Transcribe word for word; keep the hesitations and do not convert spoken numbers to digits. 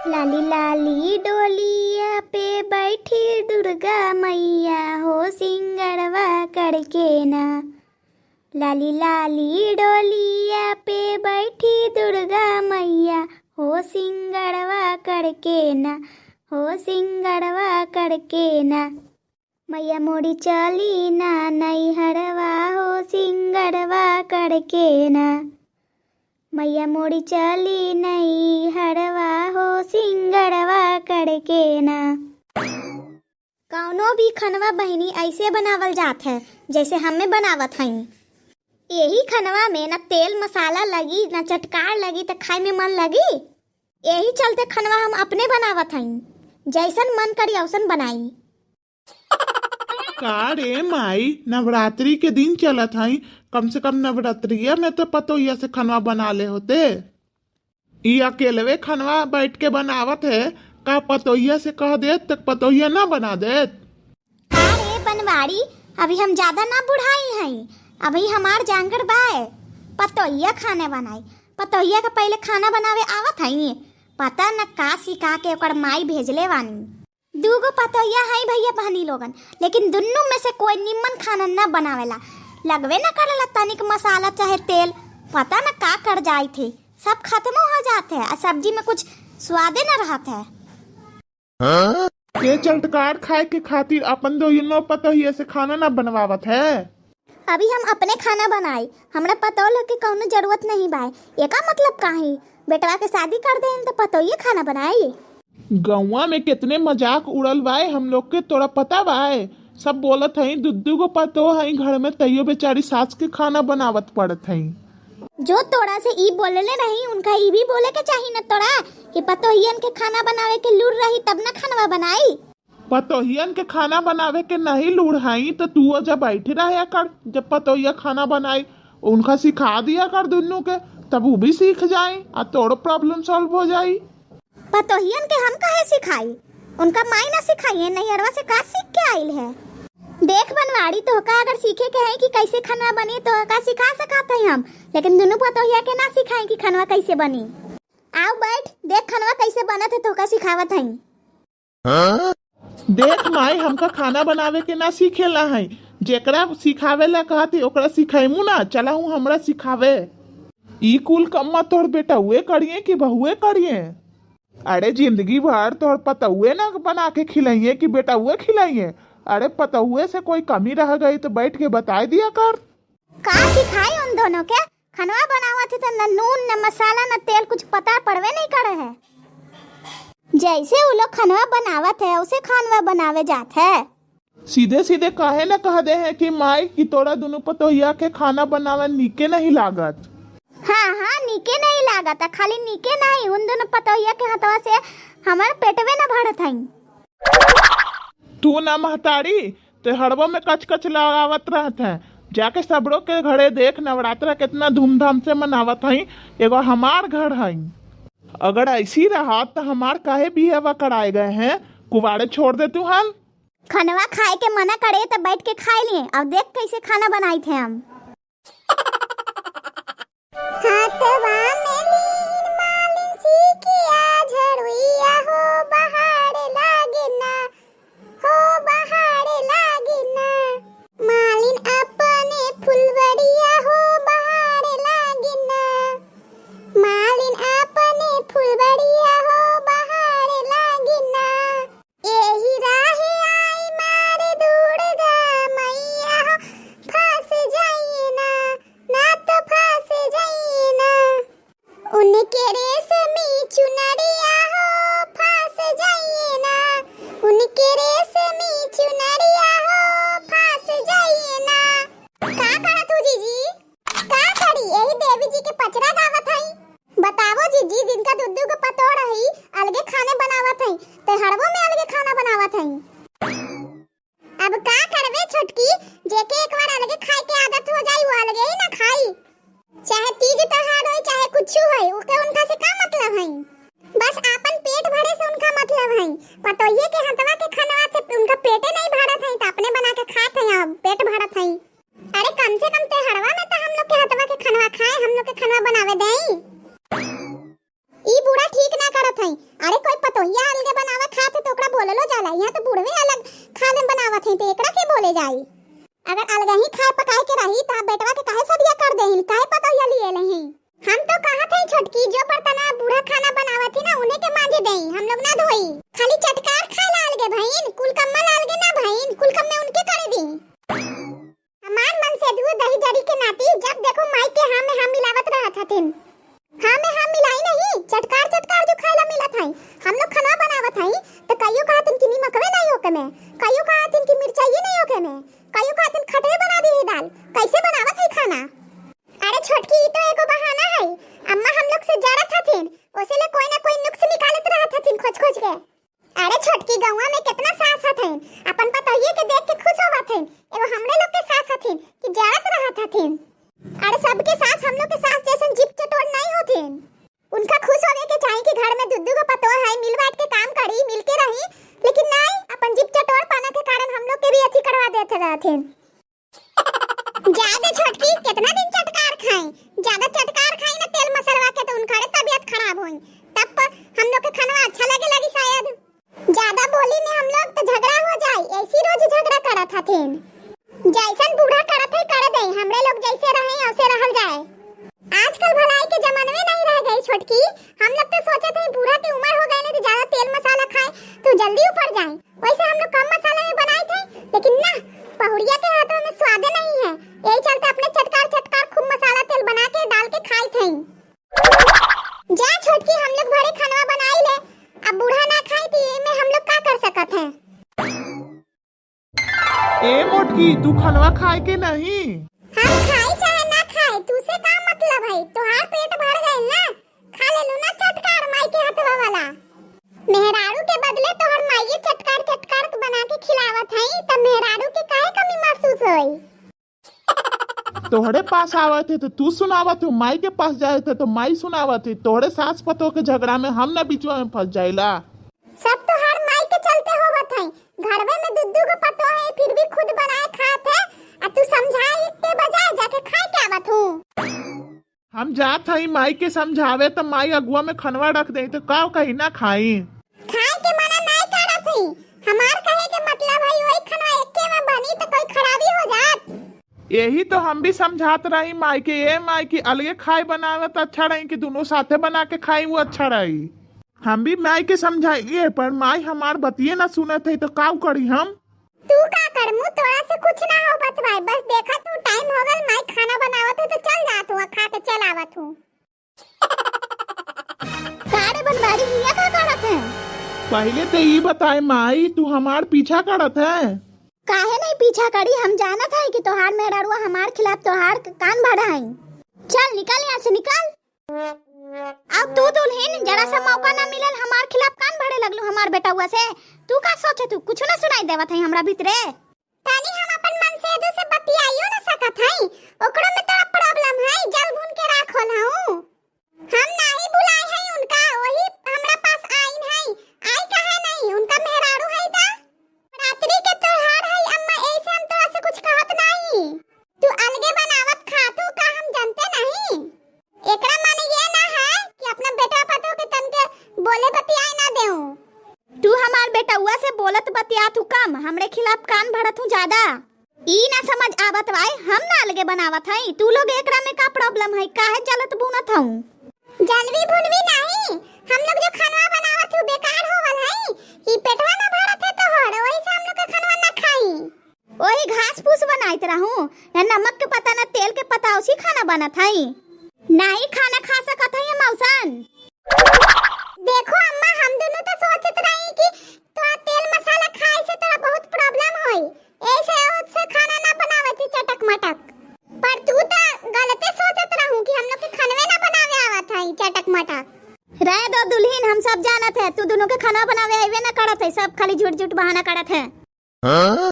लाली लाली डोलिया पे बैठी दुर्गा मैया हो सिंगड़वा करके ना। लाली लाली डोलिया पे बैठी दुर्गा मैया हो सिंगड़वा करके ना, हो सिंगड़वा करके ना। मैया मोरी चली ना नैहरवा हो सिंगड़वा करके ना। मैया मोरी चली नैहरवा हो सिंगड़वा करके ना। कौनो भी खनवा बहिनी ऐसे बनावल जात है जैसे हमें बनावत हई। यही खनवा में न तेल मसाला लगी, न चटकार लगी, त खाए में मन लगी। यही चलते खनवा हम अपने बनावत हई, जैसन मन करी औसन बनाई। का रे माई, नवरात्रि के दिन चलत हई, कम से कम नवरात्रिया में तो पतोहिया से खनवा बना ले होते। ई अकेलवे खनवा बैठ के बनावत है, का पतोहिया से कह देत त पतोहिया ना बना देत? का रे बनवारी, अभी हम ज्यादा ना बुढ़ाई हई, अभी हमार जांगर बाय। पतोहिया खाना बनाई, पतोहिया के पहले खाना बनावे आवत हई, पता न का सिखा के ओकर माई भेजले बानी। दूगो पतोहिया हई भैया बहनी लोगन, लेकिन दुन्नु में से कोई निम्मन खाना न बनावेला। लगवे न करेला तनिक मसाला चाहे तेल, पता न का कर जाई थे, सब खत्मो हो जात है, आ सब्जी में कुछ स्वादे न रहत है। के चटकार खाए के खातिर अपन दोनों पतोहिया से खाना न बनवावत है। अभी हम अपने खाना बनाई, हमरा पतोह लोग के कौनो जरूरत नहीं बाय। एका मतलब का है? बेटवा के शादी कर देन त पतोहिए खाना बनाई? गौवा में कितने मजाक उड़ल बाय हम लोग के, तोरा पता बाय? सब बोलत हई, दू दू गो पतोह हई घर में, तैयो बेचारी सास के खाना बनावत पड़त हई। जो तोरा से ई बोलले रही, उनका ई भी बोले के चाही न तोरा कि पतोहियन के खाना बनावे के लूर रही तब न खानवा बनाई। पतोहियन के खाना बनावे के नहीं लूर हई, त तू जब बैठी रहे कर, जब पतोहिया खाना बनाई, उनका सिखा दिया कर दुन्नू के, तब उ भी सीख जाई आ तोरो problem solve हो जाई। पतोहियन के हम काहे सिखाई? उनका माई ना सिखाई है, नैहरवा से का सीख के आइल है? देख बनवारी, तोहका अगर सीखे के है कि कैसे खाना बनी, तोहका सिखा सकत है हम, लेकिन दुनू पतोहिया के ना सिखाई कि खानवा कैसे बनी। आओ बैठ, देख खानवा कैसे बनत है, तोहका सिखावत हई। देख माई, हमका खाना बनावे के ना सीखेला है, जेकरा सिखावे ला कहती ओकरा सिखैमू ना, चला हूँ हमरा सिखावे। ई कुल कम्मा तोहर बेटउए करिए कि बहुए करिए? अरे जिंदगी भर तोहर पतउए ना बना के खिलाइए कि बेटउए खिलाइए? अरे पतउए से कोई कमी रह गई तो बैठ के बताई दिया कर। का सिखाई उन दोनों के? खनवा बनावत है तो न नून, न मसाला, न तेल, कुछ पता पड़वे नहीं करे है। जैसे उ लोग खनवा बनावत है, उसे खानवा बनावे जात है। सीधे सीधे काहे न कह दे है कि माई, कि तोरा दुनू पतोहिया के खाना बनावे नीके नहीं लागत। हाँ, हाँ, नीके नहीं लागत, आ खाली नीके नहीं, उन दुनू पतोहिया के हथवा से हमार पेटवे न भरत हई। तू ना महतारी, ते हड़बो में कच कच लगावत रहत है। जाके सबरो के घरे देख, नवरात्रा कितना धूमधाम से मनावत हई, एगो हमार घर हई। अगर ऐसी रहा त हमार काहे बियाहवा कराए गए हैं, कुवारे छोड़ दे तू हन। खनवा खाए के मना करे त बैठ के खाए लिए, अब देख कैसे खाना बनाई थे हम। हाथवा में लीन मालिन सिकिया झड़ुइया हो बहार लागे ना, हो बहार लागे ना। मालिन अपने फुलबड़िया हो बहार लागे ना, मालिन अपने फुलबड़िया हो बहार लागे ना। एही राहे आई मारे दुर्गा मैया हो, फंस जाइए ना, ना तो फंस जाइए ना। उनके रेशमी चुनरिया हो, फंस जाइए ना, उनके रेशमी चुनरिया हो, फंस जाइए ना। का करत हू जीजी? का करी, यही देवी जी के पचरा गावत हई। बतावो जीजी, जिनका दू दू गो पतोह रही, अलगे खाने बनावत हई, ते हड़बो में अलगे खाना बनावत हई। अब का करबे छोटकी, जेके एक बार अलगे खाए के आदत हो जाई, वो अलगे ही ना खाई। चाहे तीज त्योहार होई, चाहे कुछ होई, ओके उनका से का मतलब हई? बस आपन पेट भरे से उनका मतलब हई। पतोहिए के हथवा के खनवा से उनका पेटे नहीं भरत हई, त अपने बना के खात हई, अब पेट भरत हई। अरे कम से कम त्योहारवा में तो हम लोग के हथवा के खनवा खाए, हम लोग के खनवा बनावे देई। ई बूढ़ा ठीक ना करत हई। अरे कोई पतोहिया अलगे बनावे खात है तो ओकरा बोललो जाला, यहाँ तो बूढ़वे अलग खाना बनावत हई तो एकरा के बोले जाई? अगर अलगही खाए पकाए के रही तो बेटवा के काहे सदिया कर देहिन, काहे पतोहिया लिए लेही? हम तो कहत हई छोटकी, जो बर्तन बूढ़ा खाना बनावत ही ना उन्हें के मांजे देई, हम लोग ना धोई। खाली चटकार खाए ला अलगे भईन, कुल कम्मा ला अलगे ना भईन, कुल कम्मे उनके करे दी। हमार मनसेधुओ दही जरी के नाती, जब देखो माई के हाँ में हाँ मिलावत रहत हथिन। हाँ में हाँ मिलाई नहीं, चटकार चटकार जो खाए ला मिलत हई। हम लोग खाना बनावत हई तो कहियो कहथिन कि नीमकवे नहीं ओके में, कहियो कहथिन कि मिर्चाइये नहीं ओके में, कहियो कहथिन खटवे बना दी है दाल। कैसे बनावत हई खाना? अरे छोटकी, ई तो एगो बहाना है। अम्मा हम लोग से जरत हथिन, ओसे ले कोई ना कोई नुक्स निकालत रहत हथिन खोज खोज के। अरे छोटकी, गौवा में कितना सास हथिन, अपन पतोहिए के देख के खुश होवत हथिन। एगो हमरे लोग के सास हथिन कि जरत रहत हथिन। अरे सबके सास हम लोग के सास जैसन जीभ चटोर नहीं होथिन। उनका खुश होवे के चाही कि घर में दू दू गो पतोह है, मिल बांट के काम करी, मिल के रही, लेकिन नहीं, अपन जीभ चटोर पाना के कारण हम लोग के भी अथी करवा देते रहथिन। ज्यादा छोटकी, कितना दिन चटकार खाई? ज्यादा चटकार खाई ना तेल मसलवा के तो उनकरे तबीयत खराब होई। तब पर हम लोग के खाना अच्छा लगे लगी शायद। ज्यादा बोली ने हम लोग तो झगड़ा हो जाई, ऐसी रोज झगड़ा करत हथिन। जैसन बूढ़ा करत है करे दे, हमरे लोग जैसे रहे वैसे रहल जाए। आजकल भलाई के जमानवे नहीं रह गई छोटकी, हम लोग तो सोचत है बूढ़ा के उम्र हो गए तो ज्यादा तेल मसाला खाए तो जल्दी ऊपर जाए, वैसे हम लोग कम मसाला में बनाए थे, लेकिन ना, पहुड़िया के हाथों में स्वादे नहीं है, यही चलते अपने चटकार चटकार खूब मसाला तेल बना के डाल के खाए थे। जा छोटकी, हम लोग भरे खानवा बनाई ले, अब बूढ़ा ना खाई तो ये में हम लोग का कर सकत हैं? ए मोटकी, तू खनवा खाए के नहीं? हम खाई चाहे ना खाई, तू से का मतलब है? तोहार पेट भर गइल ना, खा लेलू ना चटकार माई के हथवा वाला। मेहरारू के बदले तोहर माइये चटकार चटकार बना के खिलावत हई, त मेहरारू के काहे कमी महसूस होई? तोहरे पास आवत है तो तू सुनावत हो, माई के पास जाए थे तो माई सुनावत है। तोहरे सास पतोह के झगड़ा में हम ना बीचवा में फंस जाइला। सब तोहार माई के चलते होवत है। घरवे में दू दू गो पतोह है, फिर भी खुद बनाए खात है, आ तू समझाए के बजाय जाके खाए के आवत हूँ। हम जात हई माई के समझावे, त माई अगुआ में खनवा रख दे, तो का कही ना खाई? खाए के मना नाय करत हई, हमार कहे के मतलब है वही खनवा एके में बनी तो कोई खराबी हो जात। यही तो हम भी समझात रही माई के, ए माई की अलगे खाए बनावे त अच्छा रही कि दोनों साथे बना के खाई वो अच्छा रही। हम भी माई के समझाइए, पर माई हमार बतिये ना सुनत है, तो काउ करी हम? तू का करमू, तोरा से कुछ ना हो बतवाए, बस देखा तू टाइम हो गल, माई खाना बनावत है तो चल जात हुआ, खा के चल आवत हूँ। का रे बनवारी, हिया का करत है? पहले तो ई बताए माई, तू हमार पीछा करत है? काहे नहीं पीछा करी, हम जानत है कि तोहार मेहरारुआ हमार खिलाफ तोहार कान भराई। चल निकल यहाँ से, निकल। अब तू दुल्हन, जरा सा मौका ना मिलल, हमार खिलाफ कान भरे लगलू हमार बेटउआ से। तू का सोचे, तू कुछ ना सुनाई देवत है हमरा भीतरे। तनी हम अपन मनसेधु से बतियाइयो ना सकत हई, ओकरो में तोरा प्रॉब्लम है, जल भून के राख होल हूँ। हम नाही बुलाए हई उनका, वही हमरा पास आइन हई, आई काहे नहीं, उनका मेहरारू हई दा। रात्रि के त्योहार है अम्मा, ऐसे हम तोरा से कुछ कहत नहीं। तू अलगे बनावत खातू का हम जानते नहीं। एकरा माने ये ना है कि अपना बेटा पतोह के तन के बोले बतियाए ना देऊ। तू हमार बेटउआ से बोलत बतियात हूँ कम, हमरे खिलाफ कान भरत हूँ ज्यादा। ई ना समझ आवत वाई, हम ना अलगे बनावत हई, तू लोग एकरा में का प्रॉब्लम है, काहे जलत बुनत हूँ? जलवी भुनवी नहीं, हम लोग जो खानवा बनावत हूँ बेकार होवल है, ई पेटवा ना भरत है तोहर, वही से हम लोग के खानवा ना खाई। वही घास फूस बनाइत रहूं, ना नमक के पता ना तेल के पता, उसी खाना बनत हई। नाही खाना खा सकत हई हम औसन। देखो अम्मा, हम दोनों तो सोचत रही कि तोरा तेल मसाला खाए से तोरा बहुत प्रॉब्लम होई, ऐसे उससे खाना ना बनावत ही चटक मटक। पर तू तो गलते सोचत रहू कि हम लोग के खनवे ना बनावे आवत हई चटक मटक। रह दो दुल्हन, हम सब जानत है, तू दोनों के खाना बनावे आइबे ना करत है, सब खाली झूठ झूठ बहाना करत है। हाँ?